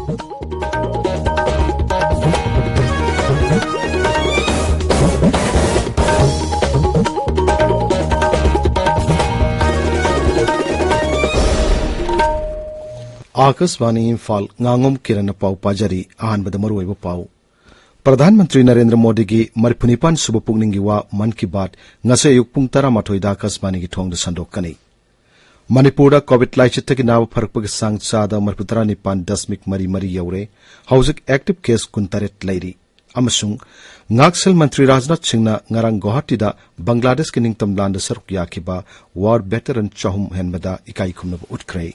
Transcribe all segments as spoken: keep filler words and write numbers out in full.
ꯑꯥꯀꯥꯁꯕꯥꯅꯤ ꯏꯝꯐꯥꯜ, ꯉꯥꯉꯣꯝ ꯀꯤꯔꯟꯅ ꯄꯥꯎ ꯄꯥꯖꯔꯤ꯫ ꯑꯍꯥꯟꯕꯗ ꯃꯔꯨꯑꯣꯏꯕ ꯄꯥꯎ꯫ ꯄ꯭ꯔꯙꯥꯟ ꯃꯟꯇ꯭ꯔꯤ ꯅꯔꯦꯟꯗ꯭ꯔ ꯃꯣꯗꯤꯒꯤ ꯃꯔꯤꯐꯨꯅꯤꯄꯥꯟ ꯁꯨꯕ ꯄꯨꯛꯅꯤꯡꯒꯤ ꯋꯥ ꯃꯟ ꯀꯤ ꯕꯥꯠ ꯉꯁꯤ ꯑꯌꯨꯛ ꯄꯨꯡ ꯇꯔꯥꯃꯥꯊꯣꯏꯗ ꯑꯥꯀꯥꯁꯕꯥꯅꯤꯒꯤ ꯊꯣꯡꯗ ꯁꯟꯗꯣꯛꯀꯅꯤ꯫ ꯃꯅꯤꯄꯨꯔꯗ ꯀꯣꯚꯤꯗ ꯂꯥꯏꯆꯠꯇꯒꯤ ꯅꯥꯕ ꯐꯔꯛꯄꯒꯤ ꯆꯥꯡ ꯆꯥꯗ ꯃꯔꯤꯐꯨꯇꯔꯥꯅꯤꯄꯥꯟ ꯗꯁꯃꯤꯛ ꯃꯔꯤ ꯃꯔꯤ ꯌꯧꯔꯦ꯫ ꯍꯧꯖꯤꯛ ꯑꯦꯛꯇꯤꯚ ꯀꯦꯁ ꯀꯨꯟꯇꯔꯦꯠ ꯂꯩꯔꯤ꯫ ꯑꯃꯁꯨꯡ ꯉꯥꯛꯁꯦꯜ ꯃꯟꯇ꯭ꯔꯤ ꯔꯥꯖꯅꯥꯊ ꯁꯤꯡꯅ ꯉꯔꯥꯡ ꯒꯨꯋꯥꯍꯥꯇꯤꯗ ꯕꯪꯒ꯭ꯂꯥꯗꯦꯁꯀꯤ ꯅꯤꯡꯇꯝ ꯂꯥꯟꯗ ꯁꯔꯨꯛ ꯌꯥꯈꯤꯕ ꯋꯥꯔ ꯚꯦꯇꯔꯟ ꯆꯍꯨꯝ ꯍꯦꯟꯕꯗ ꯏꯀꯥꯏ ꯈꯨꯝꯅꯕ ꯎꯠꯈ꯭ꯔꯦ꯫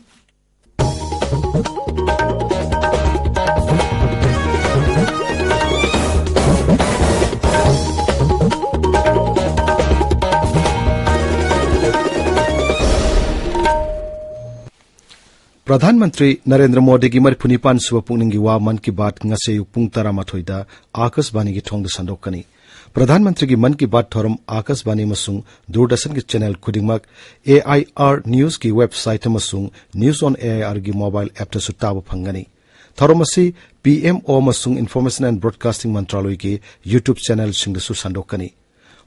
ꯄ꯭ꯔꯙꯥꯟ ꯃꯟꯇ꯭ꯔꯤ ꯅꯔꯦꯟꯗ꯭ꯔ ꯃꯣꯗꯤꯒꯤ ꯃꯔꯤꯐꯨꯅꯤꯄꯥꯟ ꯁꯨꯕ ꯄꯨꯛꯅꯤꯡꯒꯤ ꯋꯥ ꯃꯟ ꯀꯤ ꯕꯥꯠ ꯉꯁꯤ ꯑꯌꯨꯛ ꯄꯨꯡ ꯇꯔꯥꯃꯥꯊꯣꯏꯗ ꯑꯥꯀꯥꯁꯕꯥꯅꯤꯒꯤ ꯊꯣꯡꯗ ꯁꯟꯗꯣꯛꯀꯅꯤ꯫ ꯄ꯭ꯔꯙꯥꯟ ꯃꯟꯇ꯭ꯔꯤꯒꯤ ꯃꯟ ꯀꯤ ꯕꯥꯠ ꯊꯧꯔꯝ ꯑꯥꯀꯥꯁꯕꯥꯅꯤ ꯑꯃꯁꯨꯡ ꯗꯨꯔꯗꯔꯁꯟꯒꯤ ꯆꯦꯅꯦꯜ ꯈꯨꯗꯤꯡꯃꯛ, ꯑꯦ ꯑꯥꯏ ꯑꯥꯔ ꯅ꯭ꯌꯨꯁꯀꯤ ꯋꯦꯕꯁꯥꯏꯠ ꯑꯃꯁꯨꯡ News on A I Rꯒꯤ ꯃꯣꯕꯥꯏꯜ ꯑꯦꯞꯇꯁꯨ ꯇꯥꯕ ꯐꯪꯒꯅꯤ꯫ ꯊꯧꯔꯝ ꯑꯁꯤ ꯄꯤ ꯑꯦꯝ ꯑꯣ ꯑꯃꯁꯨꯡ Information and Broadcasting ꯃꯟꯇ꯭ꯔꯥꯂꯣꯏꯒꯤ YouTube ꯆꯦꯅꯦꯜꯁꯤꯡꯗꯁꯨ ꯁꯟꯗꯣꯛꯀꯅꯤ꯫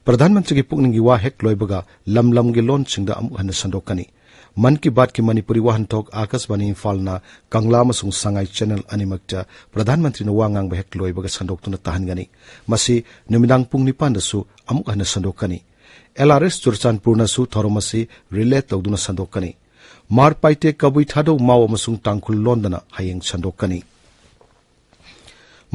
ꯄ꯭ꯔꯙꯥꯟ ꯃꯟꯇ꯭ꯔꯤꯒꯤ ꯄꯨꯛꯅꯤꯡꯒꯤ ꯋꯥ ꯍꯦꯛ ꯂꯣꯏꯕꯒ ꯂꯝ ꯂꯝꯒꯤ ꯂꯣꯟꯁꯤꯡꯗ ꯑꯃꯨꯛ ꯍꯟꯅ ꯁꯟꯗꯣꯛꯀꯅꯤ꯫ ꯃꯟ ꯀꯤ ꯕꯥꯠꯀꯤ ꯃꯅꯤꯄꯨꯔꯤ ꯋꯥꯍꯟꯊꯣꯛ ꯑꯥꯀꯥꯁꯕꯥꯅꯤ ꯏꯝꯐꯥꯜꯅ ꯀꯪꯂꯥ ꯑꯃꯁꯨꯡ ꯁꯉꯥꯏ ꯆꯦꯅꯦꯜ ꯑꯅꯤꯃꯛꯇ ꯄ꯭ꯔꯙꯥꯟ ꯃꯟꯇ꯭ꯔꯤꯅ ꯋꯥ ꯉꯥꯡꯕ ꯍꯦꯛ ꯂꯣꯏꯕꯒ ꯁꯟꯗꯣꯛꯇꯨꯅ ꯇꯥꯍꯟꯒꯅꯤ꯫ ꯃꯁꯤ ꯅꯨꯃꯤꯗꯥꯡ ꯄꯨꯡ ꯅꯤꯄꯥꯟꯗꯁꯨ ꯑꯃꯨꯛ ꯍꯟꯅ ꯁꯟꯗꯣꯛꯀꯅꯤ꯫ ꯑꯦꯜ ꯑꯥꯔ ꯑꯦꯁ ꯆꯨꯔꯆꯥꯟꯄꯨꯔꯅꯁꯨ ꯊꯧꯔꯝ ꯑꯁꯤ ꯔꯤꯂꯦ ꯇꯧꯗꯨꯅ ꯁꯟꯗꯣꯛꯀꯅꯤ꯫ ꯃꯥꯔ ꯄꯥꯏꯇꯦ ꯀꯕꯨꯏ ꯊꯥꯗꯧ ꯃꯥꯎ ꯑꯃꯁꯨꯡ ꯇꯥꯡꯈꯨꯜ ꯂꯣꯟꯗꯅ ꯍꯌꯦꯡ ꯁꯟꯗꯣꯛꯀꯅꯤ꯫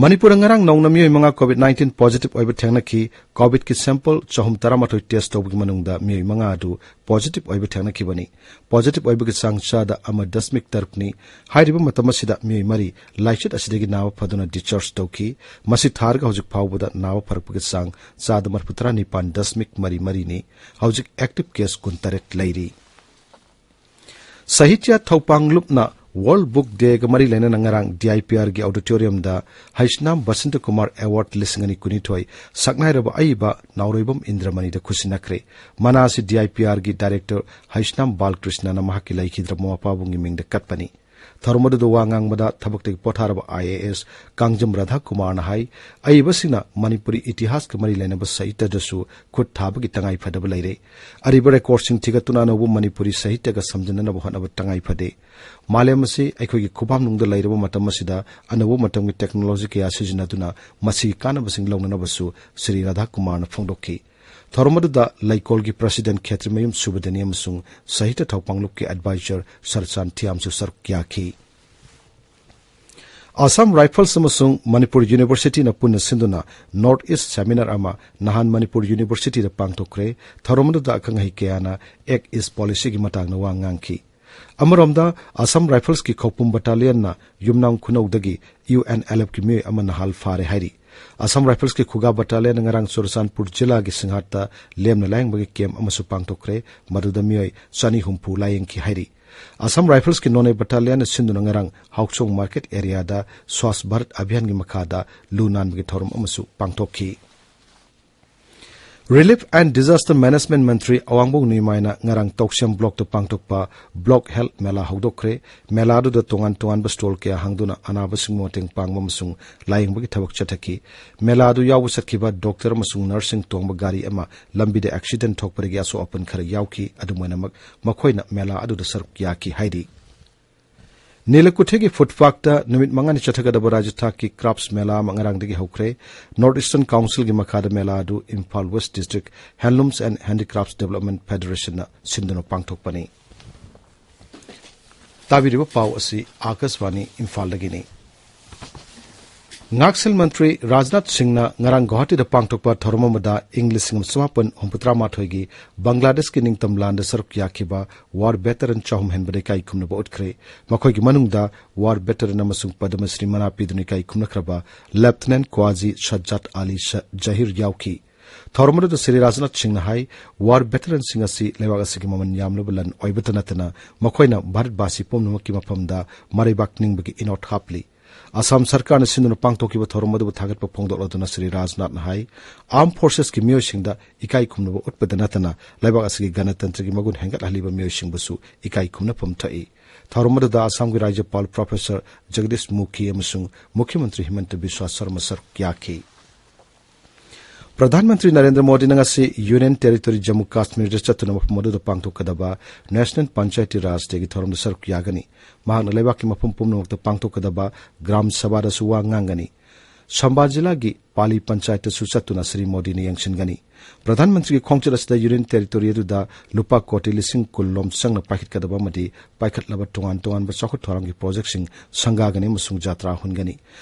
ꯃꯅꯤꯄꯨꯔꯗ ꯉꯔꯥꯡ ꯅꯧꯅ ꯃꯤꯑꯣꯏ ꯃꯉꯥ ꯀꯣꯚꯤꯗ ꯅꯥꯏꯟꯇꯤꯟ ꯄꯣꯖꯤꯇꯤꯚ ꯑꯣꯏꯕ ꯊꯦꯡꯅꯈꯤ꯫ ꯀꯣꯚꯤꯗꯀꯤ ꯁꯦꯝꯄꯜ ꯆꯍꯨꯝ ꯇꯔꯥꯃꯥꯊꯣꯏ ꯇꯦꯁ ꯇꯧꯕꯒꯤ ꯃꯅꯨꯡꯗ ꯃꯤꯑꯣꯏ ꯃꯉꯥ ꯑꯗꯨ ꯄꯣꯖꯤꯇꯤꯚ ꯑꯣꯏꯕ ꯊꯦꯡꯅꯈꯤꯕꯅꯤ꯫ ꯄꯣꯖꯤꯇꯤꯚ ꯑꯣꯏꯕꯒꯤ ꯆꯥꯡ ꯆꯥꯗ ꯑꯃ ꯗꯁꯃꯤꯛ ꯇꯔꯨꯛꯅꯤ꯫ ꯍꯥꯏꯔꯤꯕ ꯃꯇꯝ ꯑꯁꯤꯗ ꯃꯤꯑꯣꯏ ꯃꯔꯤ ꯂꯥꯏꯆꯠ ꯑꯁꯤꯗꯒꯤ ꯅꯥꯕ ꯐꯗꯨꯅ ꯗꯤꯁꯆꯥꯔꯖ ꯇꯧꯈꯤ꯫ ꯃꯁꯤ ꯊꯥꯔꯒ ꯍꯧꯖꯤꯛ ꯐꯥꯎꯕꯗ ꯅꯥꯕ ꯐꯔꯛꯄꯒꯤ ꯆꯥꯡ ꯆꯥꯗ ꯃꯔꯤꯐꯨꯇꯔꯥ ꯅꯤꯄꯥꯟ ꯗꯁꯃꯤꯛ ꯃꯔꯤ ꯃꯔꯤꯅꯤ꯫ ꯍꯧꯖꯤꯛ ꯑꯦꯛꯇꯤꯚ ꯀꯦꯁ ꯀꯨꯟꯇꯔꯦꯠ ꯂꯩꯔꯤ꯫ ꯁꯥꯍꯤꯇ꯭ꯌ ꯊꯧꯄꯥꯡꯂꯨꯞꯅ ꯋꯥꯔꯜꯗ ꯕꯨꯛ ꯗꯦꯒ ꯃꯔꯤ ꯂꯩꯅꯅ ꯉꯔꯥꯡ ꯗꯤ ꯑꯥꯏ ꯄꯤ ꯑꯥꯔꯒꯤ ꯑꯣꯗꯤꯇꯣꯔꯤꯌꯝꯗ ꯍꯩꯁꯅꯥꯝ ꯕꯁꯟꯇ ꯀꯨꯃꯥꯔ ꯑꯦꯋꯥꯔꯗ ꯂꯤꯁꯤꯡ ꯑꯅꯤ ꯀꯨꯟꯅꯤꯊꯣꯏ ꯁꯛꯅꯥꯏꯔꯕ ꯑꯏꯕ ꯅꯥꯎꯔꯣꯏꯕꯝ ꯏꯟꯗ꯭ꯔꯃꯅꯤꯗ ꯈꯨꯠꯁꯤꯟꯅꯈ꯭ꯔꯦ꯫ ꯃꯅꯥ ꯑꯁꯤ ꯗꯤ ꯑꯥꯏ ꯄꯤ ꯑꯥꯔꯒꯤ ꯗꯥꯏꯔꯦꯛꯇꯔ ꯍꯩꯁꯅꯥꯝ ꯕꯥꯂꯀ꯭ꯔꯤꯁꯅꯅ ꯃꯍꯥꯛꯀꯤ ꯂꯩꯈꯤꯗ꯭ꯔꯕ ꯃꯃꯥ ꯄꯥꯕꯨꯡꯒꯤ ꯃꯤꯡꯗ ꯀꯠꯄꯅꯤ꯫ ꯊꯧꯔꯝ ꯑꯗꯨꯗ ꯋꯥ ꯉꯥꯡꯕꯗ ꯊꯕꯛꯇꯒꯤ ꯄꯣꯊꯥꯔꯕ ꯑꯥꯏ ꯑꯦ ꯑꯦꯁ ꯀꯥꯡꯖꯝ ꯔꯥꯙꯥꯀꯨꯃꯥꯔꯅ ꯍꯥꯏ, ꯑꯏꯕꯁꯤꯡꯅ ꯃꯅꯤꯄꯨꯔꯤ ꯏꯇꯤꯍꯥꯁꯀ ꯃꯔꯤ ꯂꯩꯅꯕ ꯁꯥꯍꯤꯇ꯭ꯌꯗꯁꯨ ꯈꯨꯠ ꯊꯥꯕꯒꯤ ꯇꯉꯥꯏ ꯐꯗꯕ ꯂꯩꯔꯦ꯫ ꯑꯔꯤꯕ ꯔꯦꯀꯣꯔꯗꯁꯤꯡ ꯊꯤꯒꯠꯇꯨꯅ ꯑꯅꯧꯕ ꯃꯅꯤꯄꯨꯔꯤ ꯁꯥꯍꯤꯇ꯭ꯌꯒ ꯁꯝꯖꯤꯟꯅꯅꯕ ꯍꯣꯠꯅꯕ ꯇꯉꯥꯏ ꯐꯗꯦ꯫ ꯃꯥꯂꯦꯝ ꯑꯁꯤ ꯑꯩꯈꯣꯏꯒꯤ ꯈꯨꯕꯥꯝꯅꯨꯡꯗ ꯂꯩꯔꯕ ꯃꯇꯝ ꯑꯁꯤꯗ ꯑꯅꯧꯕ ꯃꯇꯝꯒꯤ ꯇꯦꯛꯅꯣꯂꯣꯖꯤ ꯀꯌꯥ ꯁꯤꯖꯤꯟꯅꯗꯨꯅ ꯃꯁꯤꯒꯤ ꯀꯥꯟꯅꯕꯁꯤꯡ ꯂꯧꯅꯅꯕꯁꯨ ꯁ꯭ꯔꯤ ꯔꯥꯙꯥꯀꯨꯃꯥꯔꯅ ꯐꯣꯡꯗꯣꯛꯈꯤ꯫ ꯊꯧꯔꯝ ꯑꯗꯨꯗ ꯂꯩꯀꯣꯜꯒꯤ ꯄ꯭ꯔꯁꯤꯗꯦꯟ ꯈꯦꯇ꯭ꯔꯤꯃꯌꯨꯝ ꯁꯨꯕꯗꯅꯤ ꯑꯃꯁꯨꯡ ꯁꯥꯍꯤꯇ꯭ꯌ ꯊꯧ ꯀꯥꯡꯂꯨꯞꯀꯤ ꯑꯦꯗꯚꯥꯏꯖꯔ ꯁꯔꯆꯥꯟ ꯊꯤꯌꯥꯝꯁꯨ ꯁꯔꯨꯛ ꯌꯥꯈꯤ꯫ ꯑꯁꯥꯝ ꯔꯥꯏꯐꯜꯁ ꯑꯃꯁꯨꯡ ꯃꯅꯤꯄꯨꯔ ꯌꯨꯅꯤꯚꯔꯁꯤꯇꯤꯅ ꯄꯨꯟꯅ ꯁꯤꯟꯗꯨꯅ ꯅꯣꯔꯠ ꯏꯁ ꯁꯦꯃꯤꯅꯥꯔ ꯑꯃ ꯅꯍꯥꯟ ꯃꯅꯤꯄꯨꯔ ꯌꯨꯅꯤꯚꯔꯁꯤꯇꯤꯗ ꯄꯥꯡꯊꯣꯛꯈ꯭ꯔꯦ꯫ ꯊꯧꯔꯝ ꯑꯗꯨꯗ ꯑꯈꯪ ꯑꯍꯩ ꯀꯌꯥꯅ ꯑꯦꯛ ꯏꯁ ꯄꯣꯂꯤꯁꯤꯒꯤ ꯃꯇꯥꯡꯗ ꯋꯥ ꯉꯥꯡꯈꯤ꯫ ꯑꯃꯔꯣꯝꯗ, ꯑꯁꯥꯝ ꯔꯥꯏꯐꯜꯁꯀꯤ ꯈꯧꯄꯨꯝ ꯕꯠꯇꯥꯂꯤꯌꯟꯅ ꯌꯨꯝꯅꯥꯝ ꯈꯨꯅꯧꯗꯒꯤ ꯌꯨ ꯑꯦꯟ ꯑꯦꯜ ꯑꯦꯐꯀꯤ ꯃꯤꯑꯣꯏ ꯑꯃ ꯅꯍꯥꯜ ꯐꯥꯔꯦ ꯍꯥꯏꯔꯤ꯫ ꯑꯁꯥꯝ ꯔꯥꯏꯐꯜꯁꯀꯤ ꯈꯨꯒꯥ ꯕꯠꯇꯥꯂꯤꯌꯟꯅ ꯉꯔꯥꯡ ꯆꯨꯔꯆꯥꯟꯄꯨꯔ ꯖꯤꯂꯥꯒꯤ ꯁꯤꯡꯍꯥꯠꯇ ꯂꯦꯝꯅ ꯂꯥꯌꯦꯡꯕꯒꯤ ꯀꯦꯝꯞ ꯑꯃꯁꯨ ꯄꯥꯡꯊꯣꯛꯈ꯭ꯔꯦ, ꯃꯗꯨꯗ ꯃꯤꯑꯣꯏ ꯆꯅꯤ ꯍꯨꯝꯐꯨ ꯂꯥꯌꯦꯡꯈꯤ ꯍꯥꯏꯔꯤ꯫ ꯑꯁꯥꯝ ꯔꯥꯏꯐꯜꯁꯀꯤ ꯅꯣꯅꯦ ꯕꯠꯇꯥꯂꯤꯌꯟꯅ ꯁꯤꯟꯗꯨꯅ ꯉꯔꯥꯡ ꯍꯥꯎꯆꯣꯡ ꯃꯥꯔꯀꯦꯠ ꯑꯦꯔꯤꯌꯥꯗ ꯁ꯭ꯋꯥꯁ ꯚꯥꯔꯠ ꯑꯚꯤꯌꯥꯟꯒꯤ ꯃꯈꯥꯗ ꯂꯨ ꯅꯥꯟꯕꯒꯤ ꯊꯧꯔꯝ ꯑꯃꯁꯨ ꯄꯥꯡꯊꯣꯛꯈꯤ꯫ ꯔꯤꯂꯤꯐ ꯑꯦꯟ ꯗꯤꯖꯥꯁꯇꯔ ꯃꯦꯅꯦꯖꯃꯦꯟꯠ ꯃꯟꯇ꯭ꯔꯤ ꯑꯋꯥꯡꯕꯧ ꯅꯨꯏꯃꯥꯏꯅ ꯉꯔꯥꯡ ꯇꯧꯁꯦꯝ ꯕ꯭ꯂꯣꯛꯇ ꯄꯥꯡꯊꯣꯛꯄ ꯕ꯭ꯂꯣꯛ ꯍꯦꯜꯊ ꯃꯦꯂꯥ ꯍꯧꯗꯣꯛꯈ꯭ꯔꯦ꯫ ꯃꯦꯂꯥ ꯑꯗꯨꯗ ꯇꯣꯉꯥꯟ ꯇꯣꯉꯥꯟꯕ ꯁ꯭ꯇꯣꯜ ꯀꯌꯥ ꯍꯥꯡꯗꯨꯅ ꯑꯅꯥꯕꯁꯤꯡꯕꯨ ꯃꯇꯦꯡ ꯄꯥꯡꯕ ꯑꯃꯁꯨꯡ ꯂꯥꯌꯦꯡꯕꯒꯤ ꯊꯕꯛ ꯆꯠꯊꯈꯤ꯫ ꯃꯦꯂꯥ ꯑꯗꯨ ꯌꯥꯎꯕ ꯆꯠꯈꯤꯕ ꯗꯣꯛꯇꯔ ꯑꯃꯁꯨꯡ ꯅꯔꯁꯁꯤꯡ ꯇꯣꯡꯕ ꯒꯥꯔꯤ ꯑꯃ ꯂꯝꯕꯤꯗ ꯑꯦꯛꯁꯤꯗꯦꯟꯠ ꯊꯣꯛꯄꯗꯒꯤ ꯑꯁꯣꯛ ꯑꯄꯟ ꯈꯔ ꯌꯥꯎꯈꯤ꯫ ꯑꯗꯨꯝ ꯑꯣꯏꯅꯃꯛ, ꯃꯈꯣꯏꯅ ꯃꯦꯂꯥ ꯑꯗꯨꯗ ꯁꯔꯨꯛ ꯌꯥꯈꯤ ꯍꯥꯏꯔꯤ꯫ ꯅꯤꯂꯀꯨꯊꯤꯒꯤ ꯐꯨꯠ ꯄꯥꯔꯛꯇ ꯅꯨꯃꯤꯠ ꯃꯉꯥꯅꯤ ꯆꯠꯊꯒꯗꯕ ꯔꯥꯖ꯭ꯌ ꯊꯥꯛꯀꯤ ꯀ꯭ꯔꯥꯐꯠꯁ ꯃꯦꯂꯥ ꯑꯃ ꯉꯔꯥꯡꯗꯒꯤ ꯍꯧꯈ꯭ꯔꯦ꯫ ꯅꯣꯔꯠ ꯏꯁꯇꯔꯟ ꯀꯥꯎꯟꯁꯤꯜꯒꯤ ꯃꯈꯥꯗ ꯃꯦꯂꯥ ꯑꯗꯨ Imphal west district handlooms and handicrafts development ꯐꯦꯗꯔꯦꯁꯟꯅ ꯁꯤꯟꯗꯨꯅ ꯄꯥꯡꯊꯣꯛꯄꯅꯤ꯫ ꯇꯥꯕꯤꯔꯤꯕ ꯄꯥꯎ ꯑꯁꯤ ꯑꯥꯀꯥꯁꯕꯥꯅꯤ ꯏꯝꯐꯥꯜꯗꯒꯤꯅꯤ꯫ ꯉꯥꯛꯁꯦꯜ ꯃꯟꯇ꯭ꯔꯤ ꯔꯥꯖꯅꯥꯊ ꯁꯤꯡꯅ ꯉꯔꯥꯡ ꯒꯨꯋꯥꯍꯥꯇꯤꯗ ꯄꯥꯡꯊꯣꯛꯄ ꯊꯧꯔꯝ ꯑꯃꯗ ꯏꯪ ꯂꯤꯁꯤꯡ ꯑꯃ ꯆꯃꯥꯄꯟ ꯍꯨꯝꯐꯨꯇꯔꯥ ꯃꯥꯊꯣꯏꯒꯤ ꯕꯪꯒ꯭ꯂꯥꯗꯦꯁꯀꯤ ꯅꯤꯡꯇꯝ ꯂꯥꯟꯗ ꯁꯔꯨꯛ ꯌꯥꯈꯤꯕ ꯋꯥꯔ ꯚꯦꯇꯔꯟ ꯆꯍꯨꯝ ꯍꯦꯟꯕꯗ ꯏꯀꯥꯏ ꯈꯨꯝꯅꯕ ꯎꯠꯈ꯭ꯔꯦ꯫ ꯃꯈꯣꯏꯒꯤ ꯃꯅꯨꯡꯗ ꯋꯥꯔ ꯚꯦꯇꯔꯟ ꯑꯃꯁꯨꯡ ꯄꯗꯃ ꯁ꯭ꯔꯤ ꯃꯅꯥ ꯄꯤꯗꯨꯅ ꯏꯀꯥꯏ ꯈꯨꯝꯅꯈ꯭ꯔꯕ ꯂꯦꯐꯇꯤꯅꯦꯟꯠ ꯀ꯭ꯋꯥꯖꯤ ꯁꯖꯖꯥꯠ ꯑꯂꯤ ꯁ-, ꯖꯍꯤꯔ ꯌꯥꯎꯈꯤ꯫ ꯊꯧꯔꯝ ꯑꯗꯨꯗ ꯁ꯭ꯔꯤ ꯔꯥꯖꯅꯥꯊ ꯁꯤꯡꯅ ꯍꯥꯏ, ꯋꯥꯔ ꯚꯦꯇꯔꯟꯁꯤꯡ ꯑꯁꯤ ꯂꯩꯕꯥꯛ ꯑꯁꯤꯒꯤ ꯃꯃꯜ ꯌꯥꯝꯂꯕ ꯂꯟ ꯑꯣꯏꯕꯇ ꯅꯠꯇꯅ ꯃꯈꯣꯏꯅ ꯚꯥꯔꯠꯕꯥꯁꯤ ꯄꯨꯝꯅꯃꯛꯀꯤ ꯃꯐꯝꯗ ꯃꯔꯩꯕꯥꯛ ꯅꯤꯡꯕꯒꯤ ꯏꯅꯣꯠ ꯍꯥꯞꯂꯤ꯫ ꯑꯁꯥꯝ ꯁꯔꯀꯥꯔꯅ ꯁꯤꯟꯗꯨꯅ ꯄꯥꯡꯊꯣꯛꯈꯤꯕ ꯊꯧꯔꯝ ꯑꯗꯨꯕꯨ ꯊꯥꯒꯠꯄ ꯐꯣꯡꯗꯣꯛꯂꯗꯨꯅ ꯁ꯭ꯔꯤ ꯔꯥꯖꯅꯥꯊꯅ ꯍꯥꯏ, ꯑꯥꯔꯝ ꯐꯣꯔꯁꯦꯁꯀꯤ ꯃꯤꯑꯣꯏꯁꯤꯡꯗ ꯏꯀꯥꯏ ꯈꯨꯝꯅꯕ ꯎꯠꯄꯗ ꯅꯠꯇꯅ ꯂꯩꯕꯥꯛ ꯑꯁꯤꯒꯤ ꯒꯅꯇꯟꯇ꯭ꯔꯒꯤ ꯃꯒꯨꯟ ꯍꯦꯟꯒꯠꯍꯜꯂꯤꯕ ꯃꯤꯑꯣꯏꯁꯤꯡꯕꯨꯁꯨ ꯏꯀꯥꯏ ꯈꯨꯝꯅꯐꯝ ꯊꯣꯛꯏ꯫ ꯊꯧꯔꯝ ꯑꯗꯨꯗ ꯑꯁꯥꯝꯒꯤ ꯔꯥꯖ꯭ꯌꯄꯥꯜ ꯄ꯭ꯔꯣꯐꯦꯁꯔ ꯖꯒꯗꯤꯁ ꯃꯨꯈꯤ ꯑꯃꯁꯨꯡ ꯃꯨꯈ꯭ꯌ ꯃꯟꯇ꯭ꯔꯤ ꯍꯤꯃꯟꯇ ꯕꯤꯁ꯭ꯋꯥ ꯁꯔꯃ ꯁꯔꯨꯛ ꯌꯥꯈꯤ꯫ ꯄ꯭ꯔꯙꯥꯟ ꯃꯟꯇ꯭ꯔꯤ ꯅꯔꯦꯟꯗ꯭ꯔ ꯃꯣꯗꯤꯅ ꯉꯁꯤ ꯌꯨꯅꯤꯌꯟ ꯇꯦꯔꯤꯇꯣꯔꯤ ꯖꯝꯃꯨ ꯀꯥꯁꯃꯤꯔꯗ ꯆꯠꯇꯨꯅ ꯃꯐꯝ ꯑꯗꯨꯗ ꯄꯥꯡꯊꯣꯛꯀꯗꯕ ꯅꯦꯁꯅꯦꯜ ꯄꯟꯆꯥꯌꯇꯤ ꯔꯥꯖ ꯗꯦꯒꯤ ꯊꯧꯔꯝꯗ ꯁꯔꯨꯛ ꯌꯥꯒꯅꯤ꯫ ꯃꯍꯥꯛꯅ ꯂꯩꯕꯥꯛꯀꯤ ꯃꯐꯝ ꯄꯨꯝꯅꯃꯛꯇ ꯄꯥꯡꯊꯣꯛꯀꯗꯕ ꯒ꯭ꯔꯥꯝ ꯁꯚꯥꯗꯁꯨ ꯋꯥ ꯉꯥꯡꯒꯅꯤ꯫ ꯁꯝꯕꯥ ꯖꯤꯂꯥꯒꯤ ꯄꯥꯂꯤ ꯄꯟꯆꯥꯌꯠꯇꯁꯨ ꯆꯠꯇꯨꯅ ꯁ꯭ꯔꯤ ꯃꯣꯗꯤꯅ ꯌꯦꯡꯁꯤꯟꯒꯅꯤ꯫ ꯄ꯭ꯔꯙꯥꯟ ꯃꯟꯇ꯭ꯔꯤꯒꯤ ꯈꯣꯡꯆꯠ ꯑꯁꯤꯗ ꯌꯨꯅꯤꯌꯟ ꯇꯦꯔꯤꯇꯣꯔꯤ ꯑꯗꯨꯗ ꯂꯨꯄꯥ ꯀꯣꯇꯤ ꯂꯤꯁꯤꯡ ꯀꯨꯟ ꯂꯣꯝ ꯆꯪꯅ ꯄꯥꯏꯈꯠꯀꯗꯕ ꯑꯃꯗꯤ ꯄꯥꯏꯈꯠꯂꯕ ꯇꯣꯉꯥꯟ ꯇꯣꯉꯥꯟꯕ ꯆꯥꯎꯈꯠ ꯊꯧꯔꯥꯡꯒꯤ ꯄ꯭ꯔꯣꯖꯦꯛꯁꯤꯡ ꯁꯪꯒꯥꯒꯅꯤ ꯑꯃꯁꯨꯡ ꯖꯥꯇ꯭ꯔꯥ ꯍꯨꯟꯒꯅꯤ꯫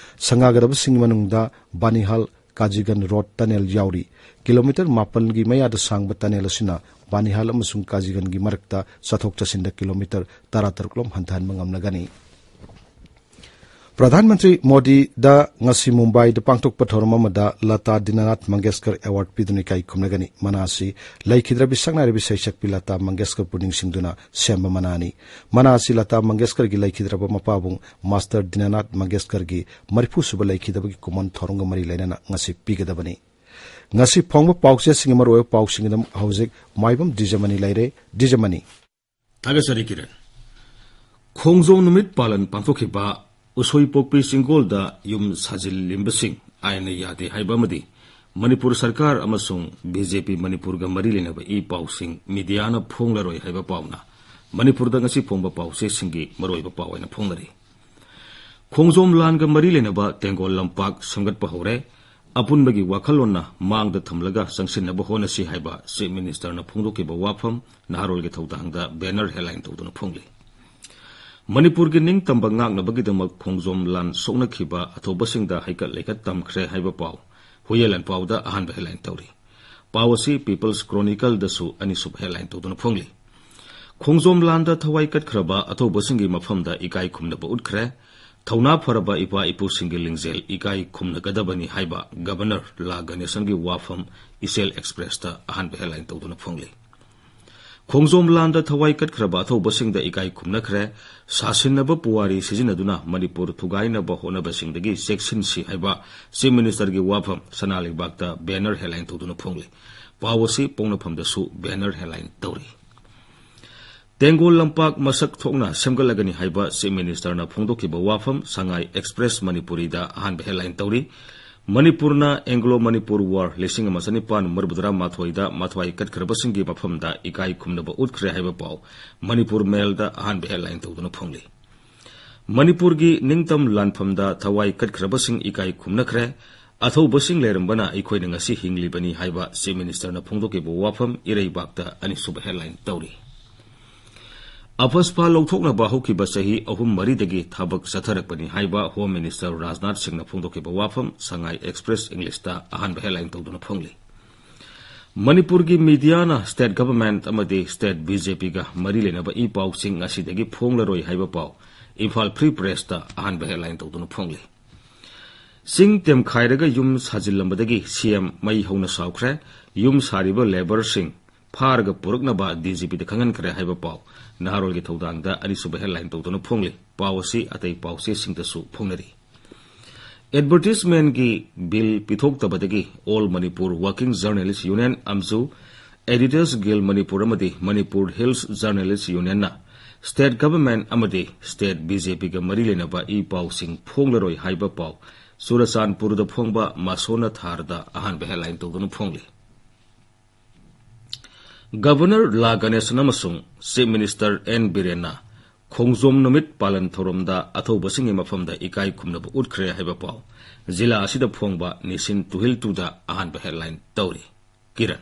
ꯁꯪꯒꯥꯒꯗꯕꯁꯤꯡꯒꯤ ꯃꯅꯨꯡꯗ ꯕꯥꯅꯤꯍꯥꯜ ꯀꯥꯖꯤꯒꯟ ꯔꯣꯗ ꯇꯅꯦꯜ ꯌꯥꯎꯔꯤ꯫ ꯀꯤꯂꯣꯃꯤꯇꯔ ꯃꯥꯄꯟꯒꯤ ꯃꯌꯥꯗ ꯁꯥꯡꯕ ꯇꯅꯦꯜ ꯑꯁꯤꯅ ꯕꯥꯅꯤꯍꯥꯜ ꯑꯃꯁꯨꯡ ꯀꯥꯖꯤꯒꯟꯒꯤ ꯃꯔꯛꯇ ꯆꯠꯊꯣꯛ ꯆꯠꯁꯤꯟꯗ ꯀꯤꯂꯣꯃꯤꯇꯔ ꯇꯔꯥꯇꯔꯨꯛ ꯂꯣꯝ ꯍꯟꯊꯍꯟꯕ ꯉꯝꯂꯒꯅꯤ꯫ ꯄ꯭ꯔꯙꯥꯟ ꯃꯟꯇ꯭ꯔꯤ ꯃꯣꯗꯤꯗ ꯉꯁꯤ ꯃꯨꯝꯕꯥꯏꯗ ꯄꯥꯡꯊꯣꯛꯄ ꯊꯧꯔꯝ ꯑꯃꯗ ꯂꯇꯥ ꯗꯤꯅꯥꯅꯥꯊ ꯃꯪꯒꯦꯁꯀꯔ ꯑꯦꯋꯥꯔꯗ ꯄꯤꯗꯨꯅ ꯏꯀꯥꯏ ꯈꯨꯝꯅꯒꯅꯤ꯫ ꯃꯅꯥ ꯑꯁꯤ ꯂꯩꯈꯤꯗ꯭ꯔꯕꯤ ꯁꯛꯅꯥꯏꯔꯕꯤ ꯁꯩꯁꯛꯄꯤ ꯂꯇꯥ ꯃꯪꯒꯦꯁꯀꯔꯕꯨ ꯅꯤꯡꯁꯤꯡꯗꯨꯅ ꯁꯦꯝꯕ ꯃꯅꯥꯅꯤ꯫ ꯃꯅꯥ ꯑꯁꯤ ꯂꯇꯥ ꯃꯪꯒꯦꯁꯀꯔꯒꯤ ꯂꯩꯈꯤꯗ꯭ꯔꯕ ꯃꯄꯥꯕꯨꯡ ꯃꯥꯁꯇꯔ ꯗꯤꯅꯥꯅꯥꯊ ꯃꯪꯒꯦꯁꯀꯔꯒꯤ ꯃꯔꯤꯐꯨ ꯁꯨꯕ ꯂꯩꯈꯤꯗꯕꯒꯤ ꯀꯨꯝꯑꯣꯟ ꯊꯧꯔꯝꯒ ꯃꯔꯤ ꯂꯩꯅꯅ ꯉꯁꯤ ꯄꯤꯒꯗꯕꯅꯤ꯫ ꯉꯁꯤ ꯐꯣꯡꯕ ꯄꯥꯎꯆꯦꯁꯤꯡꯒꯤ ꯃꯔꯨꯑꯣꯏꯕ ꯄꯥꯎꯁꯤꯡꯒꯤꯗꯃꯛ ꯍꯧꯖꯤꯛ ꯃꯥꯏꯕꯝ ꯗꯤꯖꯃꯅꯤ ꯂꯩꯔꯦ꯫ ꯗꯤꯖꯃꯅꯤ꯫ ꯊꯥꯒꯠꯆꯔꯤ ꯀꯤꯔꯟ꯫ ꯈꯣꯡꯖꯣꯝ ꯅꯨꯃꯤꯠ ꯄꯥꯂꯟ ꯄꯥꯡꯊꯣꯛꯈꯤꯕ ꯎꯁꯣꯏꯄꯣꯛꯄꯤ ꯆꯤꯡꯒꯣꯜꯗ ꯌꯨꯝ ꯁꯥꯖꯤꯜꯂꯤꯕꯁꯤꯡ ꯑꯥꯏꯟꯅ ꯌꯥꯗꯦ ꯍꯥꯏꯕ ꯑꯃꯗꯤ ꯃꯅꯤꯄꯨꯔ ꯁꯔꯀꯥꯔ ꯑꯃꯁꯨꯡ ꯕꯤ ꯖꯦ ꯄꯤ ꯃꯅꯤꯄꯨꯔꯒ ꯃꯔꯤ ꯂꯩꯅꯕ ꯏ ꯄꯥꯎꯁꯤꯡ ꯃꯤꯗꯤꯌꯥꯅ ꯐꯣꯡꯂꯔꯣꯏ ꯍꯥꯏꯕ ꯄꯥꯎꯅ ꯃꯅꯤꯄꯨꯔꯗ ꯉꯁꯤ ꯐꯣꯡꯕ ꯄꯥꯎꯆꯦꯁꯤꯡꯒꯤ ꯃꯔꯨꯑꯣꯏꯕ ꯄꯥꯎ ꯑꯣꯏꯅ ꯐꯣꯡꯅꯔꯤ꯫ ꯈꯣꯡꯖꯣꯝ ꯂꯥꯟꯒ ꯃꯔꯤ ꯂꯩꯅꯕ ꯇꯦꯡꯒꯣꯜ ꯂꯝꯄꯥꯛ ꯁꯦꯝꯒꯠꯄ ꯍꯧꯔꯦ꯫ ꯑꯄꯨꯟꯕꯒꯤ ꯋꯥꯈꯜꯂꯣꯟꯅ ꯃꯥꯡꯗ ꯊꯝꯂꯒ ꯆꯪꯁꯤꯟꯅꯕ ꯍꯣꯠꯅꯁꯤ ꯍꯥꯏꯕ ꯆꯤꯐ ꯃꯤꯅꯤꯁꯇꯔꯅ ꯐꯣꯡꯗꯣꯛꯈꯤꯕ ꯋꯥꯐꯝ ꯅꯍꯥꯔꯣꯜꯒꯤ ꯊꯧꯗꯥꯡꯗ ꯕꯦꯅꯔ ꯍꯦꯗꯂꯥꯏꯟ ꯇꯧꯗꯨꯅ ꯐꯣꯡꯂꯤ꯫ ꯃꯅꯤꯄꯨꯔꯒꯤ ꯅꯤꯡꯇꯝꯕ ꯉꯥꯛꯅꯕꯒꯤꯗꯃꯛ ꯈꯣꯡꯖꯣꯝ ꯂꯥꯟ ꯁꯣꯛꯅꯈꯤꯕ ꯑꯊꯧꯕꯁꯤꯡꯗ ꯍꯩꯀꯠ ꯂꯩꯀꯠ ꯇꯝꯈ꯭ꯔꯦ ꯍꯥꯏꯕ ꯄꯥꯎ ꯍꯨꯏꯌꯦꯟ ꯂꯥꯟꯄꯥꯎꯗ ꯑꯍꯥꯟꯕ ꯍꯦꯗꯂꯥꯏꯟ ꯇꯧꯔꯤ꯫ ꯄꯥꯎ ꯑꯁꯤ ꯄꯤꯄꯜꯁ ꯀ꯭ꯔꯣꯅꯤꯀꯜꯗꯁꯨ ꯑꯅꯤꯁꯨꯕ ꯍꯦꯗꯂꯥꯏꯟ ꯇꯧꯗꯨꯅ ꯐꯣꯡꯂꯤ꯫ ꯈꯣꯡꯖꯣꯝ ꯂꯥꯟꯗ ꯊꯋꯥꯏ ꯀꯠꯈ꯭ꯔꯕ ꯑꯊꯧꯕꯁꯤꯡꯒꯤ ꯃꯐꯝꯗ ꯏꯀꯥꯏ ꯈꯨꯝꯅꯕ ꯎꯠꯈ꯭ꯔꯦ꯫ ꯊꯧꯅꯥ ꯐꯔꯕ ꯏꯄꯥ ꯏꯄꯨꯁꯤꯡꯒꯤ ꯂꯤꯡꯖꯦꯜ ꯏꯀꯥꯏ ꯈꯨꯝꯅꯒꯗꯕꯅꯤ ꯍꯥꯏꯕ ꯒꯕꯔꯅꯔ ꯂꯥ ꯒꯅꯦꯁꯟꯒꯤ ꯋꯥꯐꯝ ꯏꯆꯦꯜ ꯑꯦꯛꯁꯄ꯭ꯔꯦꯁꯇ ꯑꯍꯥꯟꯕ ꯍꯦꯗꯂꯥꯏꯟ ꯇꯧꯗꯨꯅ ꯐꯣꯡꯂꯤ꯫ ꯈꯣꯡꯖꯣꯝ ꯂꯥꯟꯗ ꯊꯋꯥꯏ ꯀꯠꯈ꯭ꯔꯕ ꯑꯊꯧꯕꯁꯤꯡꯗ ꯏꯀꯥꯏ ꯈꯨꯝꯅꯈ꯭ꯔꯦ꯫ ꯁꯥꯁꯤꯟꯅꯕ ꯄꯨꯋꯥꯔꯤ ꯁꯤꯖꯤꯟꯅꯗꯨꯅ ꯃꯅꯤꯄꯨꯔ ꯊꯨꯒꯥꯏꯅꯕ ꯍꯣꯠꯅꯕꯁꯤꯡꯗꯒꯤ ꯆꯦꯛꯁꯤꯟꯁꯤ ꯍꯥꯏꯕ Chief Ministerꯒꯤ ꯋꯥꯐꯝ ꯁꯅꯥ ꯂꯩꯕꯥꯛꯇ banner headline ꯇꯧꯗꯨꯅ ꯐꯣꯡꯂꯤ꯫ ꯄꯥꯎ ꯑꯁꯤ ꯄꯣꯛꯅꯐꯝꯗꯁꯨ banner headline ꯇꯧꯔꯤ꯫ ꯇꯦꯡꯒꯣꯜ ꯂꯝꯄꯥꯛ ꯃꯁꯛ ꯊꯣꯛꯅ ꯁꯦꯝꯒꯠꯂꯒꯅꯤ ꯍꯥꯏꯕ Chief Ministerꯅ ꯐꯣꯡꯗꯣꯛꯈꯤꯕ ꯋꯥꯐꯝ ꯁꯉꯥꯏ Express ꯃꯅꯤꯄꯨꯔꯤꯗ ꯑꯍꯥꯟꯕ headline ꯇꯧꯔꯤ꯫ ꯃꯅꯤꯄꯨꯔꯅ Anglo Manipur War ꯂꯤꯁꯤꯡ ꯑꯃ ꯆꯅꯤꯄꯥꯟ ꯃꯔꯤꯐꯨꯇꯔꯥ ꯃꯥꯊꯣꯏꯗ ꯃꯊ꯭ꯋꯥꯏ ꯀꯠꯈ꯭ꯔꯕꯁꯤꯡꯒꯤ ꯃꯐꯝꯗ ꯏꯀꯥꯏ ꯈꯨꯝꯅꯕ ꯎꯠꯈ꯭ꯔꯦ ꯍꯥꯏꯕ ꯄꯥꯎ ꯃꯅꯤꯄꯨꯔ ꯃꯦꯜꯗ ꯑꯍꯥꯟꯕ headline ꯇꯧꯗꯨꯅ ꯐꯣꯡꯂꯤ꯫ ꯃꯅꯤꯄꯨꯔꯒꯤ ꯅꯤꯡꯇꯝ ꯂꯥꯟꯐꯝꯗ ꯊꯋꯥꯏ ꯀꯠꯈ꯭ꯔꯕꯁꯤꯡ ꯏꯀꯥꯏ ꯈꯨꯝꯅꯈ꯭ꯔꯦ꯫ ꯑꯊꯧꯕꯁꯤꯡ ꯂꯩꯔꯝꯕꯅ ꯑꯩꯈꯣꯏꯅ ꯉꯁꯤ ꯍꯤꯡꯂꯤꯕꯅꯤ ꯍꯥꯏꯕ Chief Ministerꯅ ꯐꯣꯡꯗꯣꯛꯈꯤꯕ ꯋꯥꯐꯝ ꯏꯔꯩꯕꯥꯛꯇ ꯑꯅꯤꯁꯨꯕ headline ꯇꯧꯔꯤ꯫ ꯑꯐꯁꯄꯥ ꯂꯧꯊꯣꯛꯅꯕ ꯍꯧꯈꯤꯕ ꯆꯍꯤ ꯑꯍꯨꯝ ꯃꯔꯤꯗꯒꯤ ꯊꯕꯛ ꯆꯠꯊꯔꯛꯄꯅꯤ ꯍꯥꯏꯕ Home Minister ꯔꯥꯖꯅꯥꯊ ꯁꯤꯡꯅ ꯐꯣꯡꯗꯣꯛꯈꯤꯕ ꯋꯥꯐꯝ ꯁꯉꯥꯏ Express Englishꯇ ꯑꯍꯥꯟꯕ headline ꯇꯧꯗꯨꯅ ꯐꯣꯡꯂꯤ꯫ ꯃꯅꯤꯄꯨꯔꯒꯤ mediaꯅ state government ꯑꯃꯗꯤ state BJPꯒ ꯃꯔꯤ ꯂꯩꯅꯕ ꯏ ꯄꯥꯎꯁꯤꯡ ꯉꯁꯤꯗꯒꯤ ꯐꯣꯡꯂꯔꯣꯏ ꯍꯥꯏꯕ ꯄꯥꯎ Imphal Free Pressꯇ ꯑꯍꯥꯟꯕ headline ꯇꯧꯗꯨꯅ ꯐꯣꯡꯂꯤ꯫ ꯆꯤꯡ ꯇꯦꯝꯈꯥꯏꯔꯒ ꯌꯨꯝ ꯁꯥꯖꯤꯜꯂꯝꯕꯗꯒꯤ CM ꯃꯩ ꯍꯧꯅ ꯁꯥꯎꯈ꯭ꯔꯦ꯫ ꯌꯨꯝ ꯁꯥꯔꯤꯕ labourꯁꯤꯡ ꯐꯥꯔꯒ ꯄꯨꯔꯛꯅꯕ DGPꯗ ꯈꯪꯍꯟꯈ꯭ꯔꯦ ꯍꯥꯏꯕ ꯄꯥꯎ ꯅꯍꯥꯔꯣꯜꯒꯤ ꯊꯧꯗꯥꯡꯗ ꯑꯅꯤꯁꯨꯕ headline ꯇꯧꯗꯨꯅ ꯐꯣꯡꯂꯤ꯫ ꯄꯥꯎ ꯑꯁꯤ ꯑꯇꯩ ꯄꯥꯎꯆꯦꯁꯤꯡꯗꯁꯨ ꯐꯣꯡꯅꯔꯤ꯫ Advertisementꯀꯤ bill ꯄꯤꯊꯣꯛꯇꯕꯗꯒꯤ All Manipur Working Journalist Union, AMJU, Editors Guild Manipur ꯑꯃꯗꯤ Manipur Hills Journalist Unionꯅ state government ꯑꯃꯗꯤ state BJPꯒ ꯃꯔꯤ ꯂꯩꯅꯕ ꯏ ꯄꯥꯎꯁꯤꯡ ꯐꯣꯡꯂꯔꯣꯏ ꯍꯥꯏꯕ ꯄꯥꯎ ꯆꯨꯔꯆꯥꯟꯄꯨꯔꯗ ꯐꯣꯡꯕ ꯃꯁꯣꯟꯅ ꯊꯥꯔꯗ ꯑꯍꯥꯟꯕ headline ꯇꯧꯗꯨꯅ ꯐꯣꯡꯂꯤ꯫ Governor ꯂꯥ ꯒꯅꯦꯁꯟ ꯑꯃꯁꯨꯡ Chief Minister ꯑꯦꯟ ꯕꯤꯔꯦꯟꯅ ꯈꯣꯡꯖꯣꯝ ꯅꯨꯃꯤꯠ ꯄꯥꯂꯟ ꯊꯧꯔꯝꯗ ꯑꯊꯧꯕꯁꯤꯡꯒꯤ ꯃꯐꯝꯗ ꯏꯀꯥꯏ ꯈꯨꯝꯅꯕ ꯎꯠꯈ꯭ꯔꯦ ꯍꯥꯏꯕ ꯄꯥꯎ ꯖꯤꯂꯥ ꯑꯁꯤꯗ ꯐꯣꯡꯕ ꯅꯤꯁꯤꯟ ꯇꯨꯍꯤꯜ ꯇꯨꯗ ꯑꯍꯥꯟꯕ headline ꯇꯧꯔꯤ꯫ ꯀꯤꯔꯟ꯫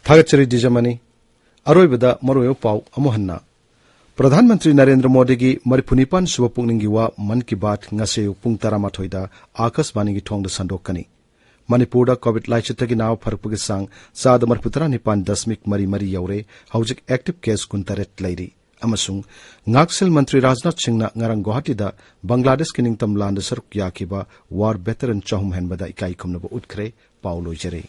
ꯊꯥꯒꯠꯆꯔꯤ ꯗꯤꯖꯃꯅꯤ꯫ ꯑꯔꯣꯏꯕꯗ ꯃꯔꯨꯑꯣꯏꯕ ꯄꯥꯎ ꯑꯃꯨꯛ ꯍꯟꯅ꯫ ꯄ꯭ꯔꯙꯥꯟ ꯃꯟꯇ꯭ꯔꯤ ꯅꯔꯦꯟꯗ꯭ꯔ ꯃꯣꯗꯤꯒꯤ ꯃꯔꯤꯐꯨꯅꯤꯄꯥꯟ ꯁꯨꯕ ꯄꯨꯛꯅꯤꯡꯒꯤ ꯋꯥ ꯃꯟ ꯀꯤ ꯕꯥꯠ ꯉꯁꯤ ꯑꯌꯨꯛ ꯄꯨꯡ ꯇꯔꯥꯃꯥꯊꯣꯏꯗ ꯑꯥꯀꯥꯁꯕꯥꯅꯤꯒꯤ ꯊꯣꯡꯗ ꯁꯟꯗꯣꯛꯀꯅꯤ꯫ ꯃꯅꯤꯄꯨꯔꯗ COVID ꯂꯥꯏꯆꯠꯇꯒꯤ ꯅꯥꯕ ꯐꯔꯛꯄꯒꯤ ꯆꯥꯡ ꯆꯥꯗ ꯃꯔꯤꯐꯨꯇꯔꯥ ꯅꯤꯄꯥꯟ ꯗꯁꯃꯤꯛ ꯃꯔꯤ ꯃꯔꯤ ꯌꯧꯔꯦ꯫ ꯍꯧꯖꯤꯛ active case ꯀꯨꯟꯇꯔꯦꯠ ꯂꯩꯔꯤ꯫ ꯑꯃꯁꯨꯡ ꯉꯥꯛꯁꯦꯜ ꯃꯟꯇ꯭ꯔꯤ ꯔꯥꯖꯅꯥꯊ ꯁꯤꯡꯅ ꯉꯔꯥꯡ ꯒꯨꯋꯥꯍꯥꯇꯤꯗ ꯕꯪꯒ꯭ꯂꯥꯗꯦꯁꯀꯤ ꯅꯤꯡꯇꯝ ꯂꯥꯟꯗ ꯁꯔꯨꯛ ꯌꯥꯈꯤꯕ war veteran ꯆꯍꯨꯝ ꯍꯦꯟꯕꯗ ꯏꯀꯥꯏ ꯈꯨꯝꯅꯕ ꯎꯠꯈ꯭ꯔꯦ꯫ ꯄꯥꯎ ꯂꯣꯏꯖꯔꯦ꯫